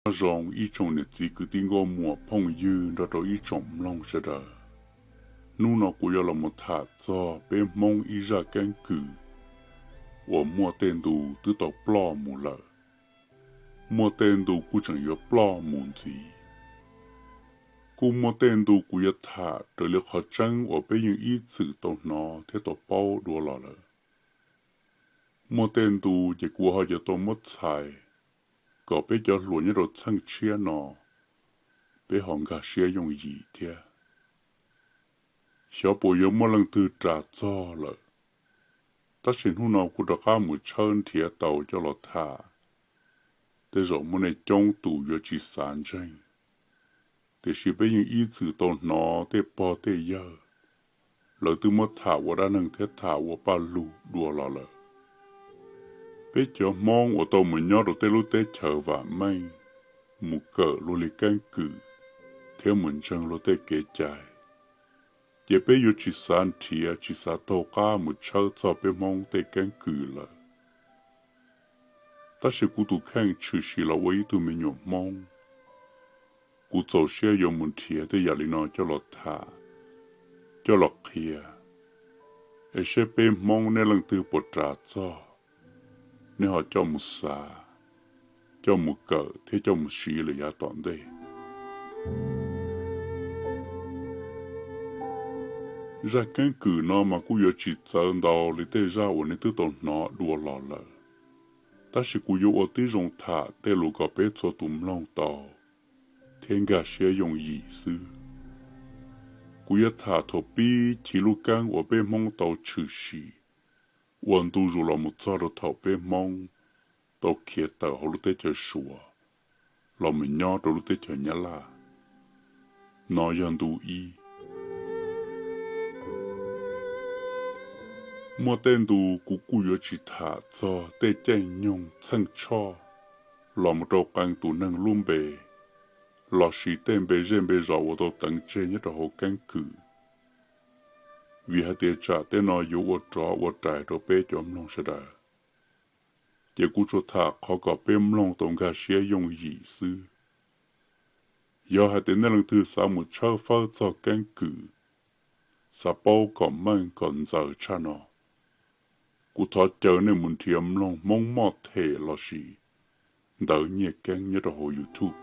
Nyob zoo ib tsoom niam txiv kwv tij nkauj muam phooj ywg nrog rau ib tsoom mloog sawv daws. Hnub no kuv yuav los mus tham txog peb Hmoob ib zaj keeb kwm uas muaj tej ntu twb tau ploj mus lawm, muaj tej ntu kuj tseem yuav ploj mus ntxiv. Kuj muaj tej ntu kuv yuav tham raws li qhov tseeb uas peb yeej ib txwm tau hnov thiab tau paub dua los lawm. Muaj tej ntu ces kuv ho yuav tau muab txhais kom peb cov hluas nyob rau txheej tshiab no, peb ho nkag siab yooj yim thiab. Xyov puas yuav muaj leej twg ras txog lawm, tab sis hnub no kuv rov qab mus tshawb nrhiav tau coj los tham. Tej zaum muaj nej coob tus yuav tsis xav ntseeg, tiam sis peb yeej ib txwm tau hnov tej pog tej yawg, lawv twb muab tham ua dab neeg thiab tham ua paj lug dua los lawm. Peb cov Hmoob uas tau mus nyob rau tej lub teb chaws vam meej, mus kawm luag li keeb kwm, thiab mus ntseeg luag tej kev cai, ces peb yuav tsis xav nrhiav tsis xav taug qab mus tshawb txog peb Hmoob tej keeb kwm lawm. Tab sis kuv tus kheej tshwm sim los ua ib tug me nyuam Hmoob, kuv txaus siab yuav mus nrhiav tej yam li no coj los tham, coj los qhia, es seb peb Hmoob nej leej twg puas ras txog, nej ho coj mus xav, coj mus kawm thiab coj mus siv lawm yav tom ntej. Zaj keeb kwm no mas kuj yuav tsis txawv ntau li tej zaj uas nej twb tau hnov dua los lawm, tab sis kuv yuav ua tib zoo tham tej lus kom peb txhua tus mloog tau thiab nkag siab yooj yim xwb. Kuv yuav tham thaum pib chiv lub keeb uas peb Hmoob tau tshwm sim ua ntu zus los mus txog rau thaum peb Hmoob tau khiav tawm hauv lub teb chaws Suav los mus nyob rau lub teb chaws Nyab Laj. No yog ntu ib. Muaj tej ntu kuv kuj yuav tsis tham txog tej caij nyoog txheej tshoj los mus rau qee tus neeg lub npe lossis tej npe zej npe zos uas tau teev tseg nyob rau hauv keeb kwm, vim hais tias tsam tej no yuav ua rov ua rais rau peb cov mloog sawv daws. Ces kuv tsuas tham qhov kom peb mloog tau nkag siab yooj yim xwb. Yog hais tias nej leej twg xav mus tshawb fawb txog keeb kwm, xav paub kom meej kom ntxaws tshaj no, kuv thov caw nej mus nrhiav mloog Hmoob Moj Them lossis Ntawv Nyiaj Keeb nyob rau hauv YouTube.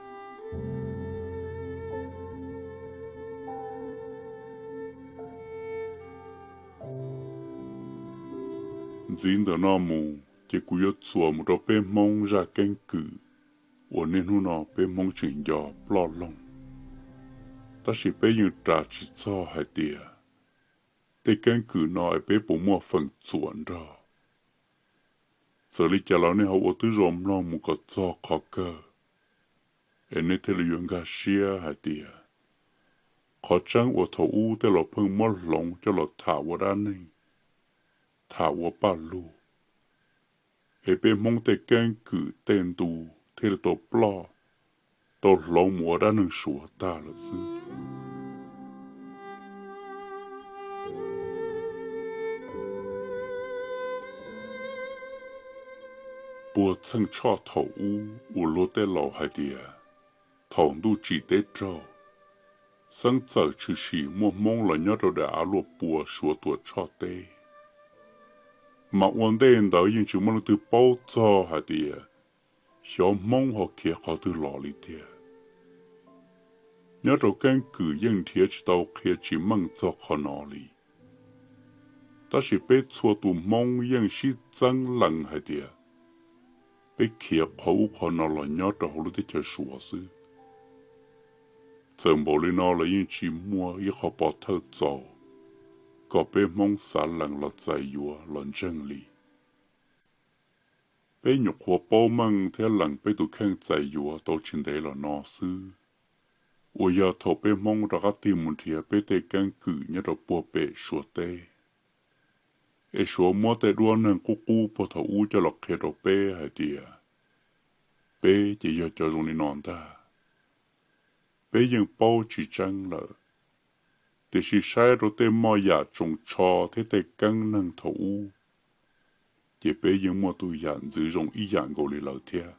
Ntxiv ntawm no mus ces kuv yuav txuas mus rau peb Hmoob zaj keeb kwm uas niaj hnub no peb Hmoob tseem nco ploj loog, tab sis peb yeej ras tsis txog hais tias tej keeb kwm no es peb puas muaj feem txuam nrog. Txawm li cas los nej ho ua tib zoo mloog mus kom txog qhov kawg, es nej thiaj li yuav nkag siab hais tias qhov tseeb uas thaum ub tej laus pheej muab hloov coj los tham ua dab neeg, tham ua paj lug, es peb Hmoob tej keeb kwm tej ntu thiaj li tau ploj, tau hloov mus ua dab neeg Suav tag lawm xwb. Puag txheej tshoj thaum ub uas luag tej laus hais tias thaum ntuj tsim teb raug, xeeb txawm tshwm sim muaj Hmoob los nyob rau daim av luaj pua Suav tuam tshoj teb, mas ua ntej ntawd yeej tsis muaj leej twg paub txog hais tias xyov Hmoob ho khiav qhov twg los li tiag. Nyob rau keeb kwm yeej nrhiav tsis tau qhia tsis meej txog qhov no li. Tab sis peb txhua tus Hmoob yeej sib txeeb lees hais tias peb khiav qhov ub qhov no los nyob rau hauv lub teb chaws Suav xwb. Txawm npaum li no los yeej tsis muaj ib qho pov thawj txaus kom peb Hmoob xav lees los txais yuav los ntseeg li. Peb nyuam qhuav paub meej thiab lees peb tus kheej txais yuav tau tsis ntev los no xwb, uas yog thaum peb Hmoob rov qab tig mus nrhiav peb tej keeb kwm nyob rau puag pem Suav teb, es Suav muab tej duab neeg qub qub puag thaum ub coj los qhia rau peb hais tias peb ces yog cov zoo li no ntag. Peb yeej paub tsis tseeb lawm, tiam sis saib rau tej moj yam tsoos tsho thiab tej keeb neeg thaum ub, ces peb yeej muaj tus yam ntxwv zoo ib yam nkaus li lawv thiab.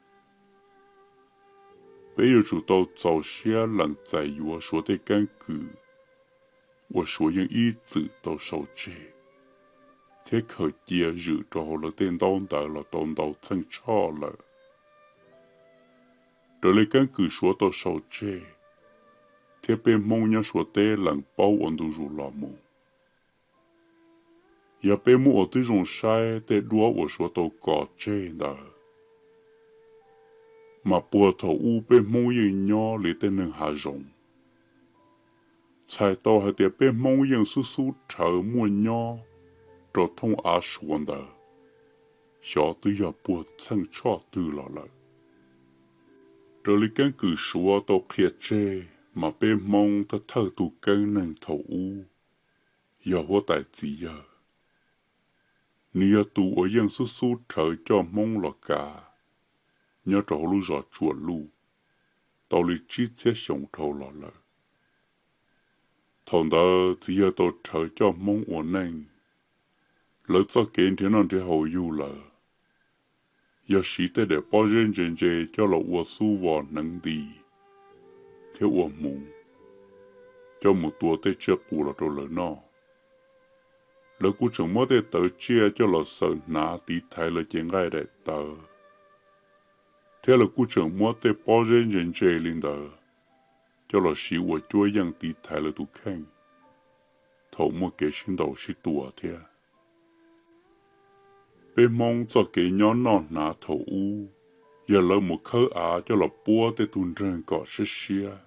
Peb yuav tsum tau txaus siab lees txais yuav Suav tej keeb kwm uas Suav yeej ib txwm tau sau tseg thiab khaws cia zwm rau hauv lawv tej ntaub ntawv los tau ntau txheej tshoj lawm. Raws li keeb kwm Suav tau sau tseg, thiab peb Hmoob nyob Suav teb lees paub ua ntu zus los mus, yog peb muab ua tib zoo saib tej duab uas Suav tau kos tseg ntawd, mas puag thaum ub peb Hmoob yeej nyob li tej neeg hav zoov. Txhais tau hais tias peb Hmoob yeej xub xub rhawv muaj nyob rau thooj av Suav ntawd, xyov twb yog puag txheej tshoj twg los lawm. Raws li keeb kwm Suav tau qhia tseg, mas peb Hmoob thawj thawj tus keeb neeg thaum ub yog huab tais Txiv Yawg. Nws yog tus uas yeej xub xub rhawv coj Hmoob los kav nyob rau hauv lub zos Tsuam Luj tau li tsib txhiab xyoo dhau los lawm. Thaum ntawd Txiv Yawg tau rhawv coj Hmoob ua neej, lawv txoj kev nrhiav noj nrhiav haus yug lawm, yog siv tej daim pob zeb ntse ntse coj los ua xub vos hneev nti thiab ua hmuv coj mus tua tej tsiaj qus los rau lawv noj. Lawv kuj tseem muab tej tawv tsiaj coj los xaws hnav tiv thaiv lawv cev nqaij daim tawv, thiab lawv kuj tseem muab tej pob zeb ntse ntse li ntawd coj los siv ua cuab yeej tiv thaiv lawv tus kheej thaum muaj kev sib ntaus sib tua thiab. Peb Hmoob txoj kev nyob noj hnav thaum ub, yog lawv mus khawb av coj los puab tej tug nreeg kom siab siab,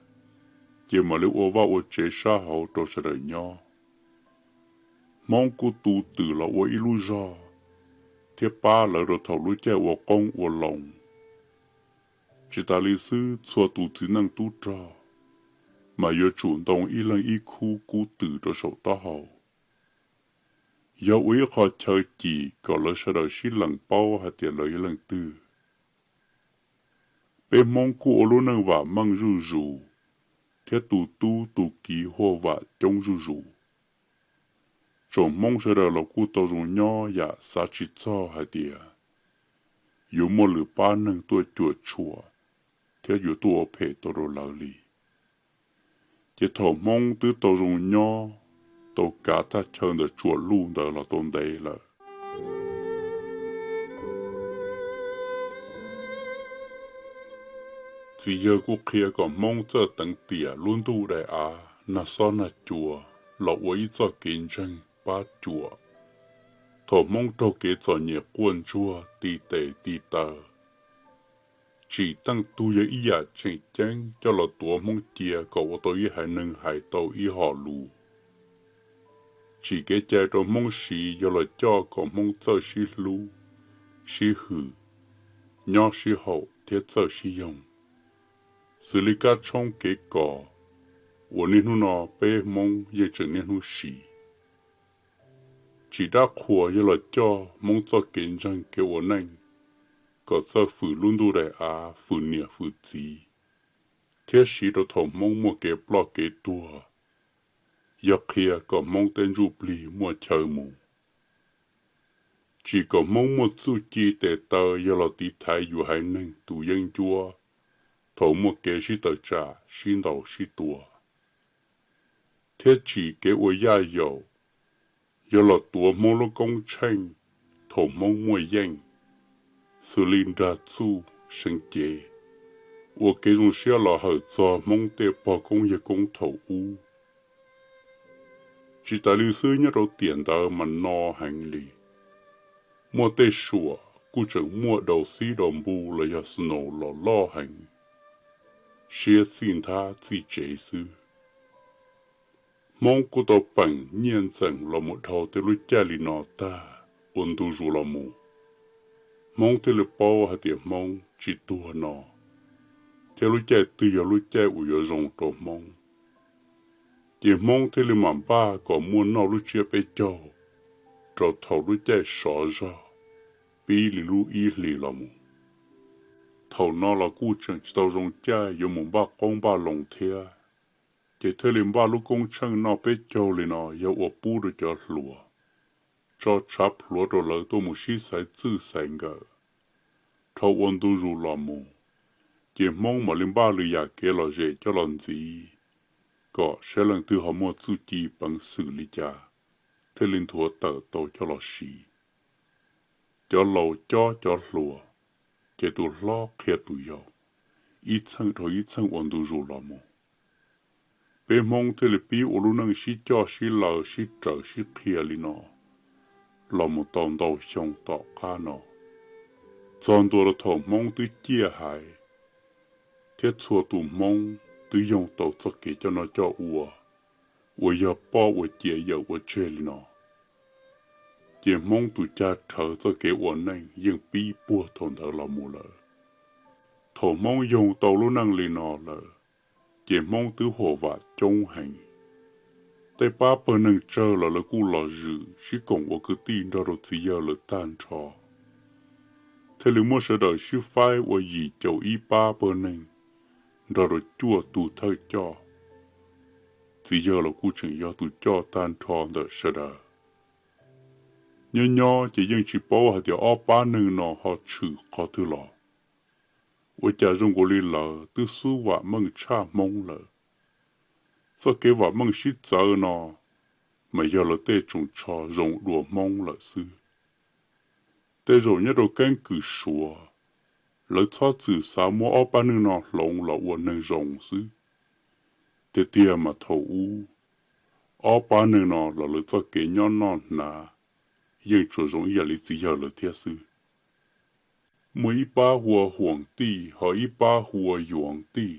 ces mam li ua vaj ua tsev sab hauv rau sawv daws nyob. Hmoob kuj tu twm los ua ib lub zog thiab pab lawv rau thaum lub caij ua qoob ua loo. Tsis tas li xwb, txhua tus txiv neej tub rog mas yuav tsum ntoo ib leeg ib khub kub twm rau saum taub hau, yog ua ib qho chaw cim kom lawv sawv daws sib lees paub hais tias lawv yog leej twg. Peb Hmoob kuj ua lub neej vam meej zuj zus, thiab tu tub tu kiv huaj vam coob zuj zus. Tsoom Hmoob sawv daws los kuj tau zoo nyob yam xav tsis txog hais tias yuav muaj lwm pab neeg tuaj cuam tshuam thiab yuav tuaj ua phem tau rau lawv li. Ces thaum Hmoob twb tau zoo nyob, tau kav thaj chaw ntawm Tsuam Luj ntawd los tau ntev lawm, Txiv Yawg kuj qhia kom Hmoob txawj teev tiam lub ntuj daim av nag xob nag cua los ua ib txoj kev ntseeg pab cuam. Thaum Hmoob raug kev txom nyem quaj ntsuag ti tes ti taw, tsim teej tug yog ib yam tseem ceeb coj los tuav Hmoob cia kom ua tau ib haiv neeg hais tau ib hom lus. Tsim kev cai rau Hmoob siv yog los coj kom Hmoob txawj sib hlub, sib hwm, nyob sib haum thiab txawj sib yoog, xws li kab tshoob kev kos uas niaj hnub no peb Hmoob yeej tseem niaj hnub siv. Tsim dab qhuas yog los coj Hmoob txoj kev ntseeg kev ua neej kom txawj fwm lub ntuj daim av, fwm niam fwm txiv, thiab siv rau thaum Hmoob muaj kev ploj kev tuag, yog qhia kom Hmoob tej ntsuj plig muaj chaw mus. Tsim kom Hmoob muaj txuj ci tes taw yog los tiv thaiv yus haiv neeg tus yeeb ncuab thaum muaj kev sib tawm tsam sib ntaus sib tua, thiab tsim kev ua yaj yaum yog los tuav Hmoob lub koob tsheej thaum Hmoob muaj yeej, xws li nrag txuj seev cev, ua kev zoo siab los hawm txog Hmoob tej pog koob yawg koob thaum ub. Tsis tas li xwb, nyob rau tiam ntawd mas no heev li, muaj tej suam kuj tseem muaj daus xib daus npu los yog snow los loj heev, siab txij nthab txij tsev xwb. Hmoob kuj tau peem nyiaj ntxeem los mus dhau tej lub caij li no tag ua ntu zus los mus, Hmoob thiaj li paub hais tias Hmoob tsis tuag no, thiab lub caij twg yog lub caij uas yuav zoo rau Hmoob. Ces Hmoob thiaj li mam npaj kom muaj noj lub tsiab peb caug rau thaum lub caij sov zog pib li lub ib hlis los mus. Thaum no los kuj tseem tsis tau zoo caij yuav mus npaj qoob npaj loo thiab, ces thiaj li npaj lub koob tsheej noj peb caug li no yog ua pub rau cov hluas, tso tshav plhuav rau lawv tuaj mus sib xaiv txwj xaiv nkawm. Dhau ua ntu zus los mus, Ces Hmoob mam li npaj lwm yam kev lom zem coj los ntxiv, kom saib leej twg ho muaj txuj ci peev xwm li cas thiaj li nthuav tawm tau coj los siv. Cov laus cob cov hluas, ces tus hlob qhia tus yau, ib txheej dhau ib txheej ua ntu zus los mus. Peb Hmoob thiaj li pib ua lub neej sib coj sib law sib raws sib qhia li no los mus tau ntau xyoo tom qab no, txog ntua rau thaum Hmoob twb ciaj haiv, thiab txhua tus Hmoob twb yoog tau txoj kev coj noj coj ua uas yog poj ua ciav yawm ua tseg li no, ces Hmoob tus cag rhawv txoj kev ua neej yeej pib puag thaum ntawd los mus lawm. Thaum Hmoob yoog tau lub neej li no lawm, ces Hmoob twb huam vam coob heev. Tej pab pawg neeg tsawg los lawv kuj los zwm sib koom ua kwv tij nrog rau txiv yawg lawv tag nrho, thiaj li muab sawv daws sib faib ua yim caum ib pab pawg neeg nrog rau cuaj tug thawj coj. Txiv yawg los kuj tseem yog tus coj tag nrho ntawm sawv daws. Nyob nyob ces yeej tsis paub hais tias ob pab neeg no ho tshwm qhov twg los, ua cas zoo nkaus li lawv twb xub vam meej tshaj Hmoob lawm. Txoj kev vam meej sib txawv no mas yog lawv tej tsoos tsho zoo dua Hmoob lawm xwb. Tej zaum nyob rau keeb kwm Suav, lawv txhob txwm xav muab ob pab neeg no hloov los ua neeg zoo xwb. Tiag tiag mas thaum ub, ob pab neeg no los lawv txoj kev nyob noj hnav yeej tsuas zoo ib yam li txiv yawg lawv thiab xwb. Muaj ib pab hu ua Huam Tij ho ib pab hu ua Yuam Tij.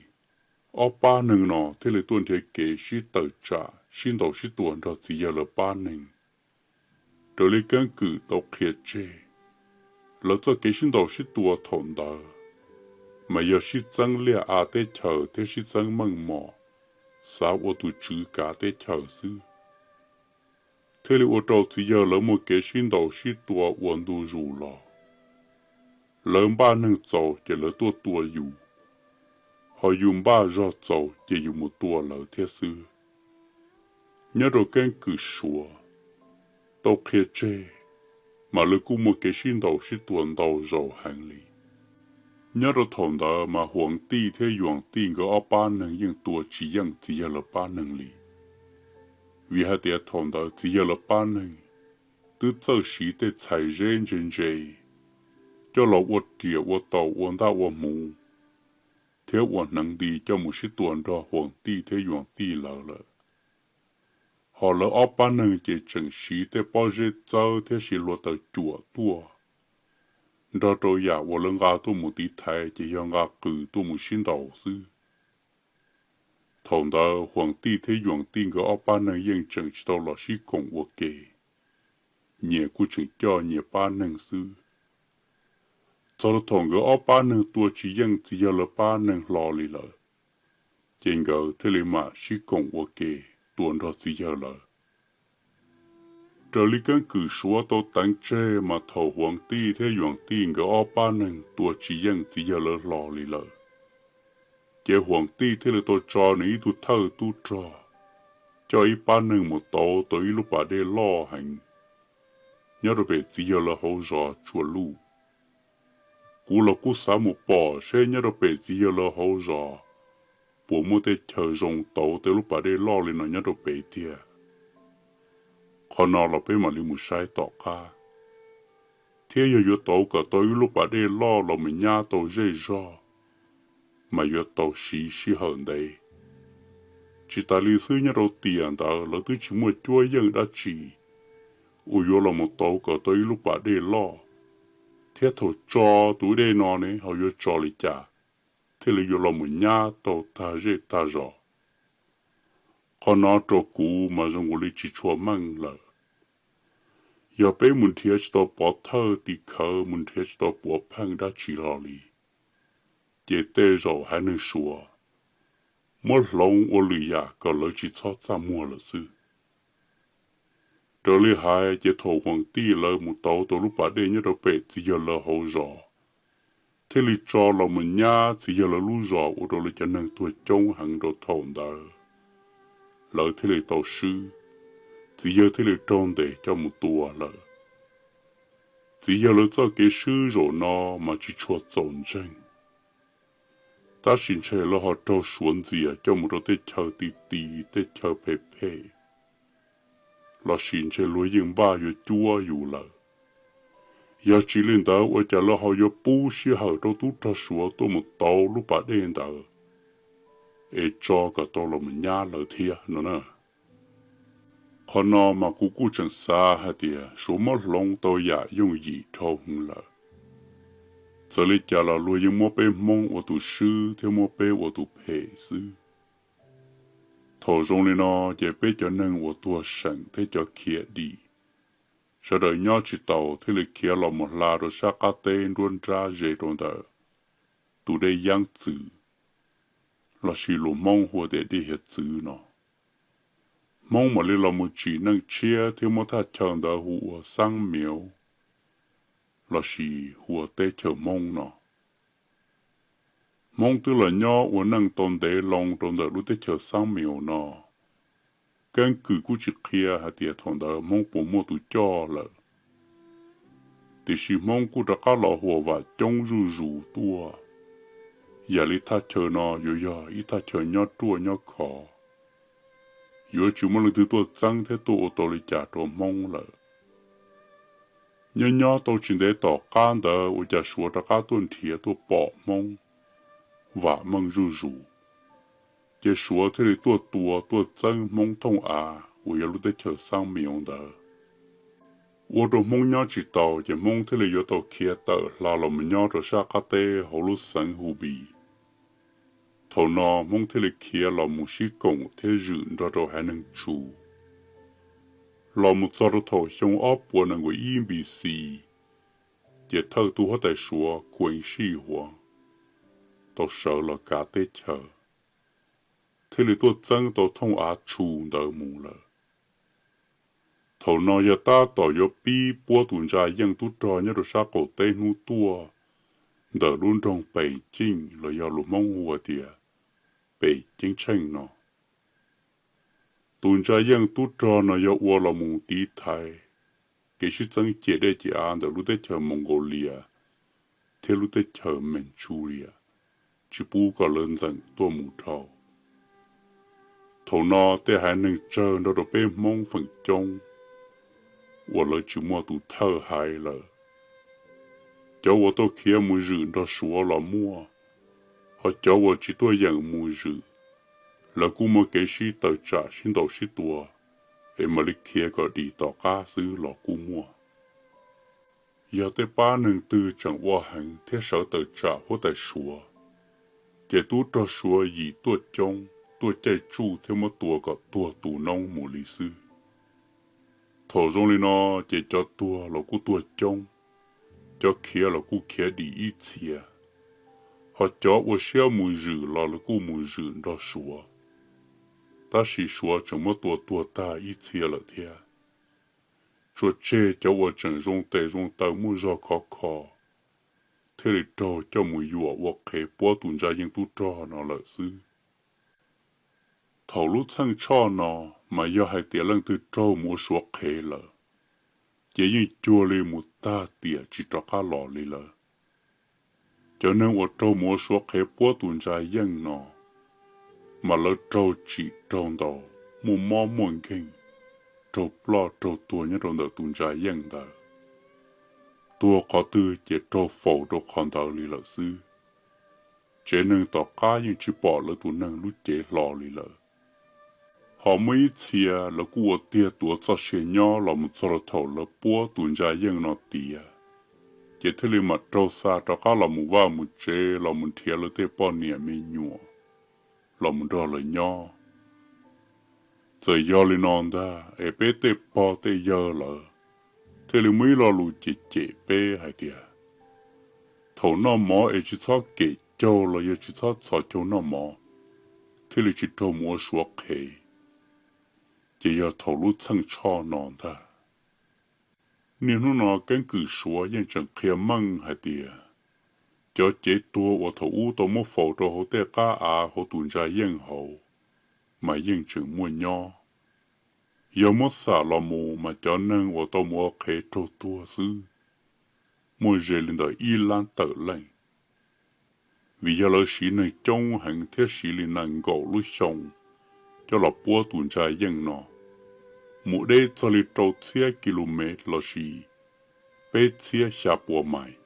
Ob pab neeg no thiaj li tuaj nrhiav kev sib tawm tsam sib ntaus sib tua nrog txiv yawg lawv pab neeg. Raws li keeb kwm tau qhia tseg, lawv txoj kev sib ntaus sib tua thaum ntawd mas yog sib txeeb liaj a teb chaws thiab sib txeeb meej mom, xav ua tus tswv kav teb chaws xwb, thiaj li ua rau txiv yawg lawv muaj kev sib ntaus sib tua ua ntu zus los. Lawv npaj neeg txaus ces lawv tuaj tua yus, ho yus npaj zog txaus ces yus mus tua lawv thiab xwb. Nyob rau keeb kwm Suav tau qhia tseg, mas lawv kuj muaj kev sib ntaus sib tua ntau zaus heev li. Nyob rau thaum ntawd mas Huam Tij thiab Yuam Tij nkawd ob pab neeg yeej tua tsis yeej txiv yawg lawv pab neeg li, vim hais tias thaum ntawd txiv yawg lawv pab neeg twb txawj siv tej txhais zeb ntse ntse coj los ua riam ua taus ua ntaj ua hmuv, thiab ua hneev nti coj mus sib tua nrog Huam Tij thiab Yuam Tij lawv lawm. Ho lawv ob pab neeg ces tseem siv tej pob zeb txawb thiab siv hluav taws cuam tuaj, nrog rau yam uas lawv nqa tuaj mus tiv thaiv ces yog nqa qws tuaj mus sib ntaus xwb. Thaum ntawd Huam Tij thiab Yuam Tij nkawd ob pab neeg yeej tseem tsis tau los sib koom ua ke, nyias kuj tseem coj nyias pab neeg xwb. Txog rau thaum nkawd ob pab neeg tua tsis yeej txiv yawg lawv pab neeg hlo li lawm, ces nkawd thiaj li mam sib koom ua ke tua nrog txiv yawg lawv. Raws li keeb kwm Suav tau teev tseg mas thaum Huam Tij thiab Yuam Tij nkawd ob pab neeg tua tsis yeej txiv yawg lawv hlo li lawm, ces Huam Tij thiaj li tau tso nws ib tug thawj tub rog coj ib pab neeg mus tauv tau ib lub pas dej loj heev nyob rau pem txiv yawg lawv hauv zos Tsua Luj. Kuv los kuj xav mus pom seb nyob rau pem txiv yawg lawv hauv zos puas muaj tej chaw zoo tauv tej lub pas dej loj li no nyob rau pem tiag. Qhov no los peb mam li mus saib tom qab. Thiab yog yuav tauv kom tau ib lub pas dej loj los mus nyab tau zej zog, mas yuav tau siv sij hawm ntev. Tsis tas li xwb, nyob rau tiam ntawd lawv twb tsis muaj cuab yeej dab tsi uas yuav los mus tauv kom tau ib lub pas dej loj, thiab thaum tso tus dej no ne ho yuav tso li cas thiaj li yuav los mus nyab tau tag zej tag zos. Qhov no rau kuv mas zoo nkaus li tsis tshua meej lawm. Yog peb mus nrhiav tsis tau pov thawj tim khawv, mus nrhiav tsis tau puav pheej dab tsi los li, ces tej zaum haiv neeg Suav muab hloov ua lwm yam kom lawv tsis txhob txaj muag lawm xwb. Raws li hais ces thaum Huam Tij lawv mus tauv tau lub pas dej nyob rau pem txiv yawg lawv hauv zos, thiaj li tso los mus nyab txiv yawg lawv lub zos ua rau lawv cov neeg tuag coob heev rau thaum ntawd, lawv thiaj li tau swb, txiv yawg thiaj li raug ntes coj mus tua lawm. Txiv yawg lawv txoj kev swb zaum no mas tsis tshua txaus ntseeg. Tab sis ntshe lawv ho raug Suav ntxias coj mus rau tej chaw ti ti, tej chaw phem phem, lossis ntshe luag yeej npaj yuav cuab yus lawm. Yog tsis li ntawd ua cas lawv ho yuav pub sij hawm rau tub rog Suav tuaj mus tauv lub pas dej ntawd es tso kom tau los mus nyab lawv thiab no na. Qhov no mas kuv kuj tseem xav hais tias Suav muab hloov tau yam yooj yim dhau heev lawm. Txawm li cas los luag yeej muab peb Hmoob ua tus swb thiab muab peb ua tus phem xwb. Thaum zoo li no ces peb cov neeg uas tuag seem thiab cov khiav dim, sawv daws nyob tsis taus thiaj li khiav los mus hla rau sab qab teb nruab nrab ze rau ntawm tus dej Yeeb Txwm, lossis lus Hmoob hu tias dej Hiav Txwv no. Hmoob mam li los mus tsim neej tshiab thiab muab thaj chaw ntawd hu ua Xab Miav, lossis hu ua teb chaws Hmoob no. Hmoob twb los nyob ua neej tau ntev loo rau ntawm lub teb chaws Xab Miav no. Keeb kwm kuj tsis qhia hais tias thaum ntawd Hmoob puas muaj tus coj lawm, tiam sis Hmoob kuj rov qab los huam vam coob zuj zus tuaj. Yam li thaj chaw no yuav yog ib thaj chaw nyob ruaj nyob khov, yuav tsis muaj leej twg tuaj txeeb thiab tuaj ua tau li cas rau Hmoob lawm. Nyob nyob tau tsis ntev tom qab ntawd ua cas Suav rov qab tuaj nrhiav tuaj pom Hmoob, vam meej zuj zus, ces Suav thiaj li tuaj tua tuaj txeeb Hmoob thooj av uas yog lub teb chaws Xab Miav ntawd. Ua rau Hmoob nyob tsis taus ces Hmoob thiaj li yuav tau khiav tawm hla los mus nyob rau sab qab teb hauv lub xeev Hu Npis. Thaum no Hmoob thiaj li khiav los mus sib koom thiab zwm nrog rau haiv neeg Tsu. Los mus txog rau thaum xyoo ob puas nees nkaum ib B C, ces thawj tug huab tais Suav Kuem Sij Huav tau sawv los kav teb chaws, thiaj li tuaj txeeb tau thooj av Tsu ntawd mus lawm. Thaum no yog tab tom yuav pib puab tus ntsa yeej tub rog nyob rau sab qaum teb hnub tuaj ntawm lub nroog Pem Ceej los yog lus Hmoob hu tias Pem Ceeb Tsheej no. Tus ntsa yeej tub rog no yog ua los mus tiv thaiv kev sib txeeb ciam dej ciam av ntawm lub teb chaws Mongolia thiab lub teb chaws Manchuria, tsis pub kom lawv ntxeem tuaj mus dhau. Thaum no tej haiv neeg tsawg nrog rau peb Hmoob feem coob uas lawv tsis muaj tus thawj haiv lawm. Cov uas tau khiav mus zwm nrog Suav los muaj, ho cov uas tsis tuaj yeem mus zwm, lawv kuj muaj kev sib tawm tsam sib ntaus sib tua, es mam li khiav kom dim tom qab xwb los kuj muaj. Yog tej pab neeg twg tseem ua heev thiab sawv tawm tsam huab tais Suav, ces tub rog Suav yim tuaj coob tuaj caij tsuj thiab muab tua kom tuag tu noob mus li xwb. Thaum zoo li no, ces cov tuag los kuj tuag coob, cov khiav los kuj khiav dim ib txhia, ho cov ua siab mus zwm los lawv kuj mus zwm nrog Suav, tab sis Suav tseem muab tua tuag tag ib txhia lawm thiab. Tsuas tseg cov uas tseem zoo tes zoo taw muaj zog khov kho thiaj li raug coj mus yuam ua qhev puab tus ntsa yeej tub rog no lawm xwb. Thaum lub txheej tshoj no, mas yog hais tias leej twg raug mus ua Suav qhev lawm, ces yeej cuag li mus tag tiam tsis rov qab los li lawm. Cov neeg uas raug mus ua Suav qhev puab tus ntsa yeej no, mas lawv raug tsim raug ntaus, muaj mob muaj nkeeg, raug ploj raug tuag nyob rau ntawm tus ntsa yeej ntawd. Tuag qhov twg ces raug faus rau qhov ntawd li lawm xwb. Tsev neeg tom qab yeej tsis pom lawv tus neeg lub cev hlo li lawm. Ho muaj ib txhia lawv kuj ua tiag tuav txoj sia nyob los mus txog rau thaum lawv puab tus ntsa yeej no tiav, ces thiaj li mam raug xa rov qab los mus vaj mus tsev los mus nrhiav lawv tej poj niam me nyuam los mus nrog lawv nyob. Txawm yog li no ntag es peb tej pog tej yawg lawv thiaj li muaj ib lo lus cem cem peb hais tias, thaum noj mov es tsis txhob kem caug los yog tsis txhob txhos caug noj mov, thiaj li tsis raug mus ua Suav qhev. Ces yog thaum lub txheej tshoj no ntag. Niaj hnub no keeb kwm Suav yeej tseem qhia meej hais tias, cov cev tuag uas thaum ub tau muab faus rau hauv tej qab av hauv tus ntsa yeej hauv, mas yeej tseem muaj nyob. Yog muab xam los mus mas cov neeg uas tau mus ua qhev raug tuag xwb, muaj ze li ntawm ib lab tawm leej. vim yog lawv siv neeg coob heev thiab siv li nees nkaum lub xyoo coj los puab tus ntsa yeej no, mus deb txog li rau txhiab ki lu mev lossis peb txhiab xya pua mais.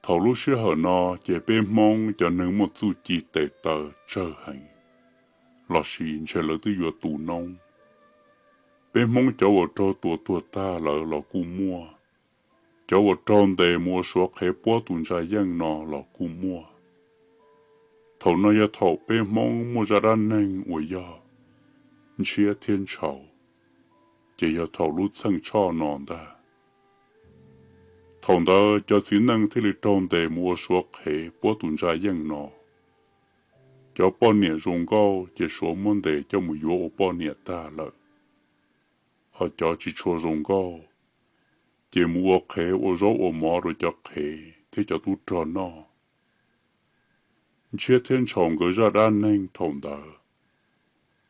Thaum lub sij hawm no ces peb Hmoob cov neeg muaj txuj ci tes taw tsawg heev, lossis ntshe lawv twb yuav tu noob. Peb Hmoob cov uas raug tua tuag tag lawm los kuj muaj, cov uas raug ntes mus ua suav qhev puab tus ntsa yeej no los kuj muaj. Thaum no yog thaum peb Hmoob muaj zaj dab neeg uas yog ntshiab thiab ntshau, ces yog thaum lub txheej tshoj no ntag. Thaum ntawd cov txiv neej thiaj li raug ntes mus ua suav qhev puab tus ntsa yeej no. Cov poj niam zoo nkauj ces suav muab ntes coj mus yuav ua poj niam tag lawm, ho cov tsis tshua zoo nkauj ces mus ua qhev ua zaub ua mov rau cov qhev thiab cov tub rog noj. Ntshiab thiab ntshau nkawd zaj dab neeg thaum ntawd,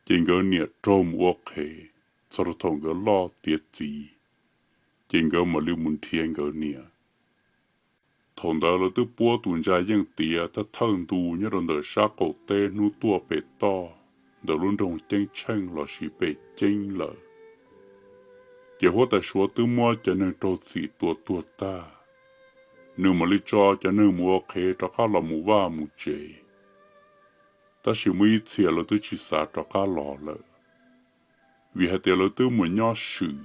ces nkawd niam raug mus ua qhev txog rau thaum nkawd loj tiav txiv, ces nkawd mam li mus nrhiav nkawd niam. Thaum ntawd lawv twb puab tus ntsa yeej tiav thawj thawj ntu nyob rau ntawm sab qaum teb hnub tuaj pem toj ntawm lub nroog Ceeb Tsheej lossis Pem Ceeb lawm. Ces huab tais suav twb muab cov neeg raug txim tua tuag tag, nws mam li tso cov neeg mus ua qhev rov qab los mus vaj mus tsev. Tab sis muaj ib txhia lawv twb tsis xav rov qab los lawm, vim hais tias lawv twb mus nyob swm,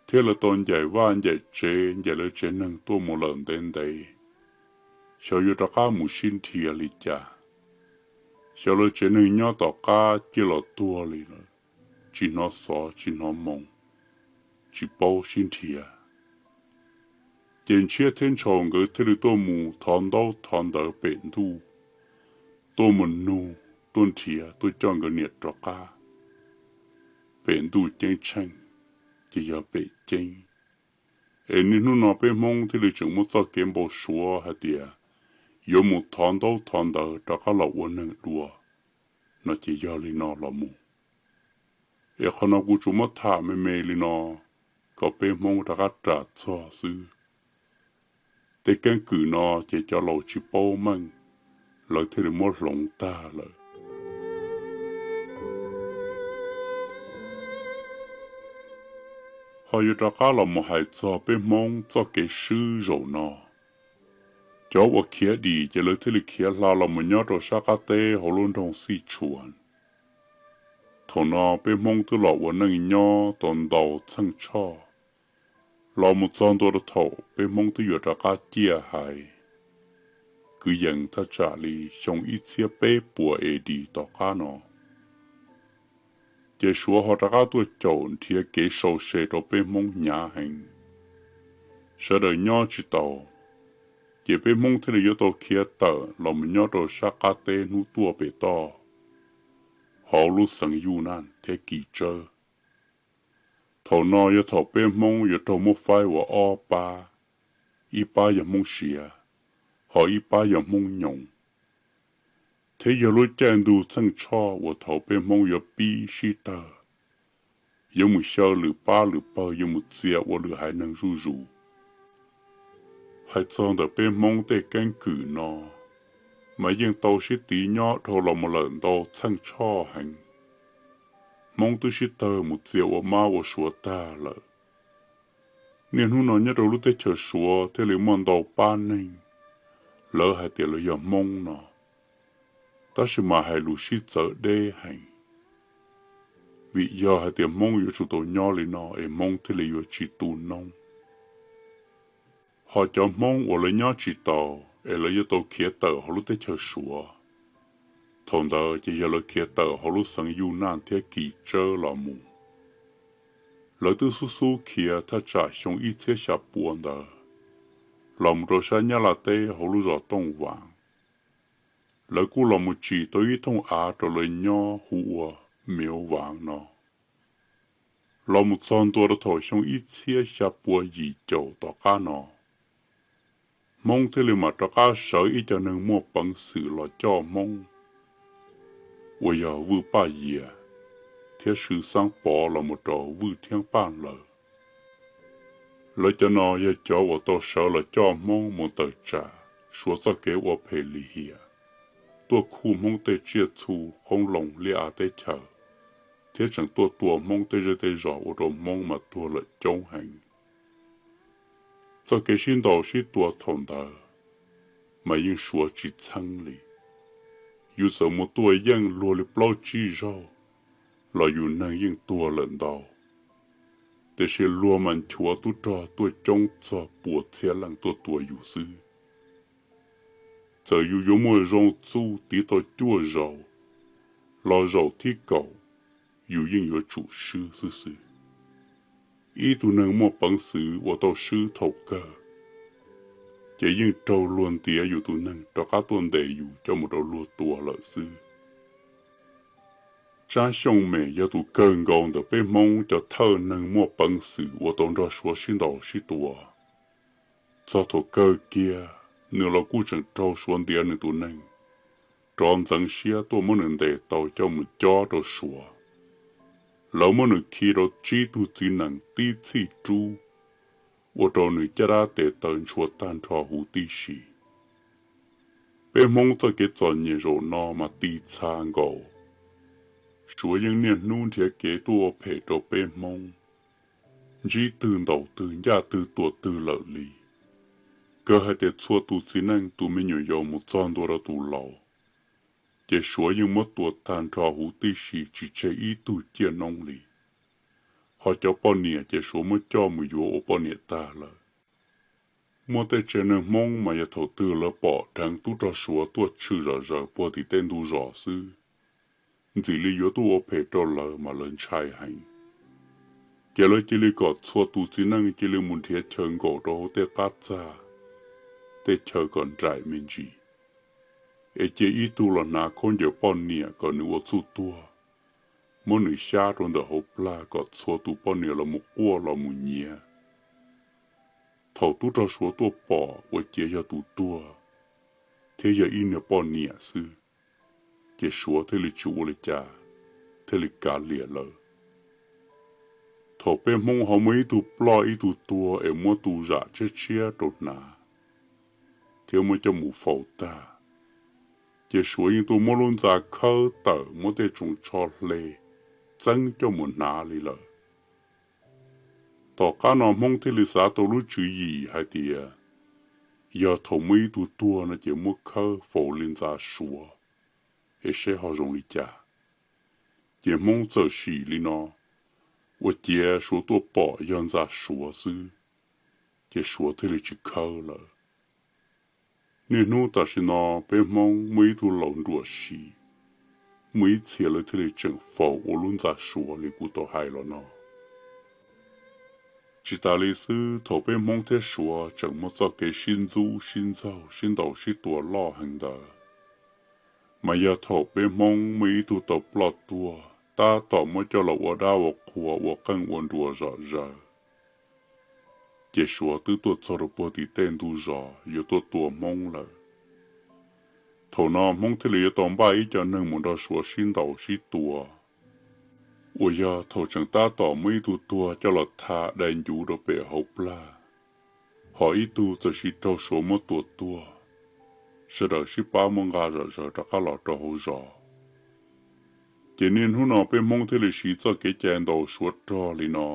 thiab lawv tau ncaim vaj ncaim tsev ncaim lawv tsev neeg tuaj mus lawm ntev ntev, xyov yuav rov qab mus sib nrhiav li cas. Xyov lawv tsev neeg nyob tom qab ciaj los tuag li lawm, tsis hnov xov tsis hnov moo, tsis paub sib nrhiav. Ces ntshiab thiab ntshau nkawd thiaj li tuaj mus thov ntaub thov ntawv pem ntuj, tuaj mus nug, tuaj nrhiav tuaj coj nkawd niam rov qab. Pem ntuj Ceeb Tsheej, ces yog Pem Ceeb. Es niaj hnub no peb Hmoob thiaj li tseem muaj txoj kev npau suav hais tias yuav mus thov ntaub thov ntawv rov qab los ua neeg dua, no ces yog li no los mus. Es qhov no kuv tsuas muab tham me me li no kom peb Hmoob rov qab ras txog xwb. Tej keeb kwm no ces cov laus tsis paub meej, lawv thiaj li muab hloov tag lawm. Ho yuav rov qab los mus hais txog peb Hmoob txoj kev swb zaum no. Cov uas khiav dim ces lawv thiaj li khiav hla los mus nyob rau sab qab teb hauv lub nroog Xij Tshuas. Thaum no peb Hmoob twb los ua neej nyob tau ntau txheej tshoj, los mus txog ntua rau thaum peb Hmoob twb yuav rov qab ciaj hais, kwv yees thaj tsam li xyoo ib txhiab peb puas A D tom qab no. Ces Suav ho rov qab tuaj caum nrhiav kev sau se rau peb Hmoob hnyav heev, sawv daws nyob tsis tau. Ces peb Hmoob thiaj li yuav tau khiav tawm los mus nyob rau sab qab teb hnub tuaj pem toj, hauv lub xeev Yuj Naj thiab Kis Tsawb. Thaum no yog thaum peb Hmoob yuav raug muab faib ua ob pab, ib pab yog Hmoob Siav, ho ib pab yog Hmoob Nyoos. Thiab yog lub caij ntuj txheej tshoj uas thaum peb Hmoob yuav pib sib tawg, yuav mus xyaw lwm pab lwm pawg, yuav mus txia ua lwm haiv neeg zuj zus. Hais txog ntawm peb Hmoob tej keeb kwm no, mas yeej tau sib tiv nyob dhau los mus lawm ntau txheej tshoj heev. Hmoob twb sib tawg mus txia ua mab ua suav tag lawm. Niaj hnub no nyob rau lub teb chaws Suav thiaj li muaj ntau pab neeg, lawv hais tias lawv yog Hmoob no, tab sis mas hais lus sib txawv deb heev. Vim yog hais tias Hmoob yuav tsum tau nyob li no es Hmoob thiaj li yuav tsis tu noob. Ho cov Hmoob uas lawv nyob tsis tau es lawv yuav tau khiav tawm hauv lub teb chaws Suav, thaum ntawd ces yog lawv khiav tawm hauv lub xeev Yuj Naj thiab Kis Tsawb los mus. Lawv twb xub xub khiav thaj tsam xyoo ib txhiab xya pua ntawd, los mus rau sab Nyab Laj teb hauv lub zos Tooj Vam. Lawv kuj los mus tsim tau ib thooj av rau lawv nyob hu ua Mev Vam no. Los mus txog ntua rau thaum xyoo ib txhiab xya pua yim caum tom qab no, Hmoob thiaj li mam rov qab sawv ib co neeg muaj peev xwm los coj Hmoob, uas yog Vwj Paj Yias thiab Swv Xaab Pov los mus rau Vwj Thiab Paj lawm. Lawv cov no yog cov uas tau sawv los coj Hmoob mus tawm tsam Suav txoj kev ua phem lim hiam, tuaj khuj Hmoob tej tsiaj txhu qoob loo liaj av teb chaws, thiab tseem tuaj tua Hmoob tej zej tej zos ua rau Hmoob mas tuag lawm coob heev. Txoj kev sib ntaus sib tua thaum ntawd mas yeej suav tsis txheeb li. Yus txawm mus tua yeej luag li plaub tsib zaug los yus neeg yeej tuag lawm ntau, tiam sis luag mas nchuav tub rog tuaj coob txog pua txhiab leej tuaj tua yus xwb. Txawm yus yuav muaj zoo txuj tiv tau cuaj zaus los zaum thib kaum, yus yeej yuav tsum swb xwb xwb. Ib tug neeg muaj peev xwm uas tau swb thaum kawg, ces yeej raug luag ntiav yus tus neeg rov qab tuaj ntes yus coj mus rau luag tua lawm xwb. Tsab Xyooj Mem yog tus kawg nkaus ntawm peb Hmoob cov thawj neeg muaj peev xwm uas tau nrog suav sib ntaus sib tua. Txog thaum kawg kiag, nws los kuj tseem raug suav ntiav nws tus neeg, rov ntxeev siab tuaj muab nws ntes tau coj mus cob rau suav. Lawv muab nws khi rau tsib tug txiv nees tib txhij rub, ua rau nws caj dab tes taw ntshua tag nrho huv tib si. Peb Hmoob txoj kev txom nyem zaum no mas ti txha nkaus. Suav yeej niaj hnub nrhiav kev tuaj ua phem rau peb Hmoob, ntsib twg ntaus twg ncaj twg tua twg lawm li. Kawg hais tias txhua tus txiv neej tus me nyuam yaus mus txog ntua rau tus laus, ces suav yeej muab tua tag nrho huv tib si tsis tseg ib tug ciaj noob li. Ho cov poj niam ces suav muab coj mus yuav ua poj niam tag lawm. Muaj tej tsev neeg Hmoob mas yog thaum twg lawv pom dheev tub rog suav tuaj tshwm zom zaws puag tim tej ntug zos xwb, ntxim li yuav tuaj ua phem rau lawv mas lawv ntshai heev. Ces lawv cia li kom txhua tus txiv neej cia li mus nrhiav chaw nkaum rau hauv tej qab txag, tej chaw kom nraim me ntsis, es cia ib tug los hnav khaub ncaws poj niam kom nws ua txuj tuag, muab nws xyab rau ntawm hauv plag kom txhua tus poj niam los mus quaj los mus nyiav. Thaum tub rog suav tuaj pom ua ciav yog tus tuag thiab yog ib niag poj niam xwb, ces suav thiaj li tsis ua li cas, thiaj li kav liam lawm. Thaum peb Hmoob ho muaj ib tug ploj ib tug tuag es muab tu zam tshiab tshiab rau hnav thiab muab coj mus faus tag, ces suav yeej tuaj muab lub ntxa khawb tawm muab tej tsoos tsho hle txeeb coj mus hnav li lawm. Tom qab no Hmoob thiaj li xav tau lub tswv yim hais tias yog thaum muaj ib tug tuag no ces muab khawb faus li ntxa suav, es seb ho zoo li cas. Ces Hmoob txawm sim li no, ua ciav suav tuaj pom yog ntxa suav xwb, ces suav thiaj li tsis khawb lawm. Niaj hnub tam sim no peb Hmoob muaj ib tug laus nruam sim, muaj ib txhia lawv thiaj li tseem faus ua lub ntxa suav li kuv tau hais los no. Tsis tas li xwb, thaum peb Hmoob thiab suav tseem muaj txoj kev sib ntxub sib ntxaug sib ntaus sib tua loj heev ntawd, mas yog thaum peb Hmoob muaj ib tug tau ploj tuag tab tom muab coj los ua dab ua qhua ua qeej ua nruas zom zaws, ces suav twb tuaj txog rau puag tim tej ntug zos yuav tuaj tua Hmoob lawm. Thaum no Hmoob thiaj li yuav tau npaj ib co neeg mus nrog suav sib ntaus sib tua, uas yog thaum tseem tab tom muaj ib tug tuag coj los tha dai ncuv rau pem hauv plag, ho ib tug txawm sis raug suav muab tua tuag, sawv daws sib pab muab nqa zom zaws rov qab los rau hauv zos. Ces niaj hnub no peb Hmoob thiaj li siv txoj kev cai ntaus suav rog li no,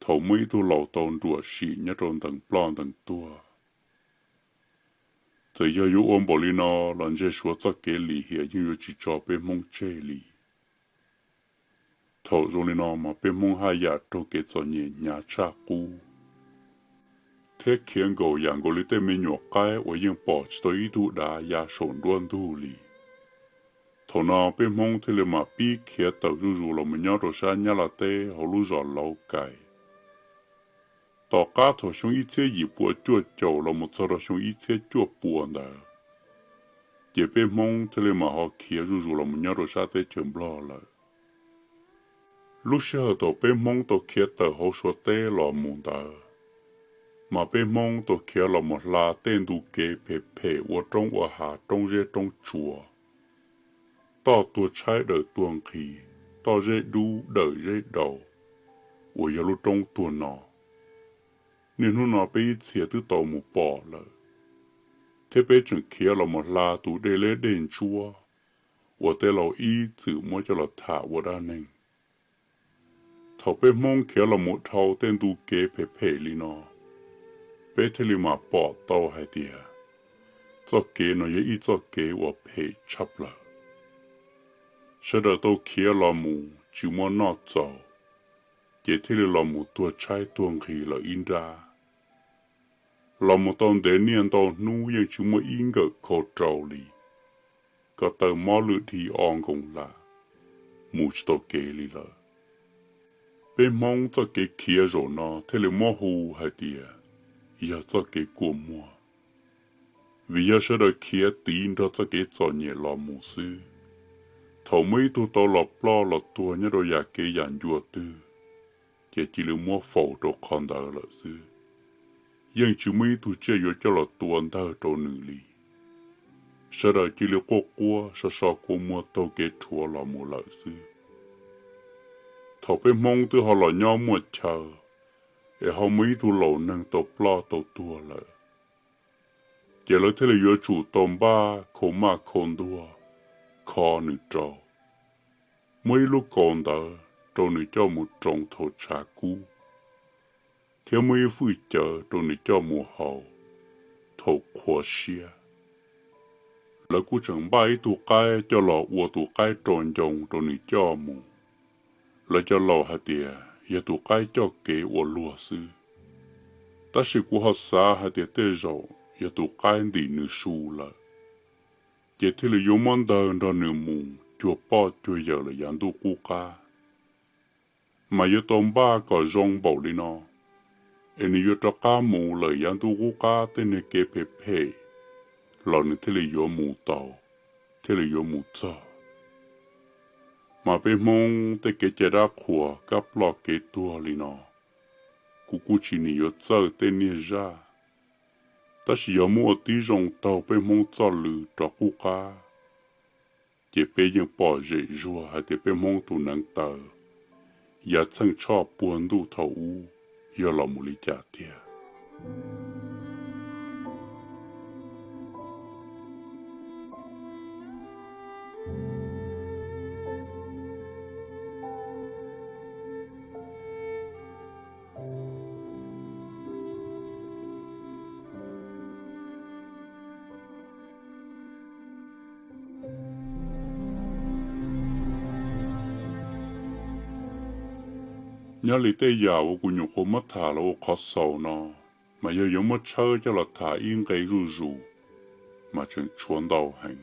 thaum muaj ib tug laus tau nruam sim nyob rau ntees ploj ntees tuag. Txawm yog yuav ua npaum li no los ntshe suav txoj kev lim hiam yeej yuav tsis tso peb Hmoob tseg li. Thaum zoo li no mas peb Hmoob haj yam raug kev txom nyem hnyav tshaj qub, thiab khiav nkaum yam nkaus li tej me nyuam qaib uas yeej pom tsis tau ib tug dav ya saum nruab ntug li. Thaum no peb Hmoob thiaj li mam pib khiav tawm zuj zus los mus nyob rau sab Nyab Laj teb hauv lub zos Lauv Kais. Tom qab thaum xyoo ib txhiab yim pua cuaj caum los mus txog rau xyoo ib txhiab cuaj pua ntawd, ces peb Hmoob thiaj li mam ho khiav zuj zus los mus nyob rau sab teb chaws Nplog lawm. Lub sij hawm thaum peb Hmoob tau khiav tawm hauv Suav teb los mus ntawd, mas peb Hmoob tau khiav los mus hla tej ntu kev phem phem ua roob ua hav roob zeb roob tsuas, toj tuag tshaib dawm tuag nqhis, toj zeb dub dawm zeb daus, uas yog lub roob tuag no. Niaj hnub no peb ib txhia twb tau mus pom lawm. thiab peb tseem khiav los mus hla tus dej leb dej ntsuab uas tej laus ib txwm muab coj los tham ua dab neeg. Thaum peb Hmoob khiav los mus dhau tej ntu kev phem phem li no, peb thiaj li mam pom tau hais tias txoj kev no yog ib txoj kev uas phem tshaj plaws. Sawv daws tau khiav los mus tsis muaj noj txaus, ces thiaj li los mus tuag tshaib tuag nqhis lawm ib nrab. Los mus tau ntev niaj ntau hnub yeej tsis muaj ib nkawm khau rau li, ko taw mob lwj dhi o nkoos lam, mus tsis tau kev li lawm. Peb Hmoob txoj kev khiav zaum no thiaj li muab hu hais tias yog txoj kev kua muag, vim yog sawv daws khiav tiv nrog txoj kev txom nyem los mus xwb. Thaum muaj ib tug tau los ploj los tuag nyob rau yam kev yam ncua twg, ces cia li muab faus rau qhov ntawd lawm xwb. Yeej tsis muaj ib tug tsiaj yuav coj los tua ntawg rau nws li. Sawv daws cia li quaj quaj so so kua muag taug kev rhuav los mus lawm xwb. Thaum peb Hmoob twb ho los nyob muaj chaw, es ho muaj ib tug laus neeg tau ploj tau tuag lawm, ces lawv thiaj li yuav tsum tau npaj khau maj khau ntuag kho nws rau, muab ib lub kaus ntawd rau nws coj mus roos thaum tshav kub, thiab muab ib fwj cawv rau nws coj mus haus thaum qhuav siab. Lawv kuj tseem npaj ib tug qaib coj los ua tus qaib rau ncoo rau nws coj mus. Lawv cov laus hais tias yog tus qaib coj kev ua luag xwb, tab sis kuv ho xav hais tias tej zaum yog tus qaib ntim nws su lawm, ces thiaj li yuav muab ntawg nrog nws mus cuag poj cuag yawm lawm yav ntuj qub qab. Mas yuav tau npaj kom zoo npaum li no, es nws yuav rov qab mus lawm yav ntuj qub qab tej niag kev phem phem los nws thiaj li yuav mus tau, thiaj li yuav mus txog. Mas peb Hmoob tej kev cai dab qhuas kab ploj kev tuag li no, kuv kuj tsis nim yuav txawj tej niag zaj, tab sis yog muab ua tib zoo taug peb Hmoob txoj lw rov qub qab, ces peb yeej pom zem zuag hais tias peb Hmoob tus neev taw yav txheej tshoj puag ntuj thaum ub yog los mus li cas tiag. Nyob li tej yam uas kuv nyuam qhuav muab tham los ua qhov xaus no, mas yog yuav muab tshawb coj los tham ib nqe zuj zus, mas tseem tshuav ntau heev.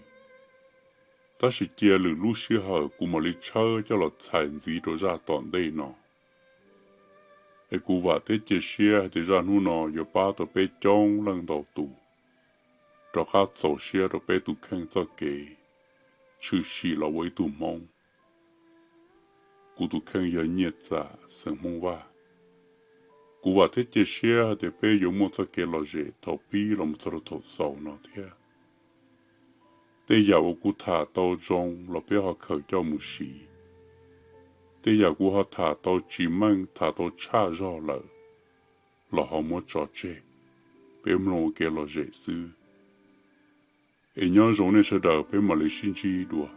Tab sis cia lwm lub sij hawm kuv mam li tshawb coj los txhais ntxiv rau zaj tom ntej no. Es kuv vam thiab cia siab hais tias zaj hnub no yuav pab tau peb coob leej ntau tus rov qab txaus siab rau peb tus kheej txoj kev tshwm sim los ua ib tug Hmoob. Kuv tus kheej yog Nyiaj Txam xeem Hmoob Vaj. Kuv vam thiab cia siab hais tias peb yuav muaj txoj kev lom zem thaum pib los mus txog rau thaum xaus no thiab. Tej yam uas kuv tham tau zoo los peb ho khaws coj mus siv. Tej yam kuv ho tham tau tsis meej, tham tau tshaj zog lawm los ho muab tso tseg, peb mloog ua kev lom zem xwb. Es nyob zoo nej sawv daws, peb mam li sib ntsib dua.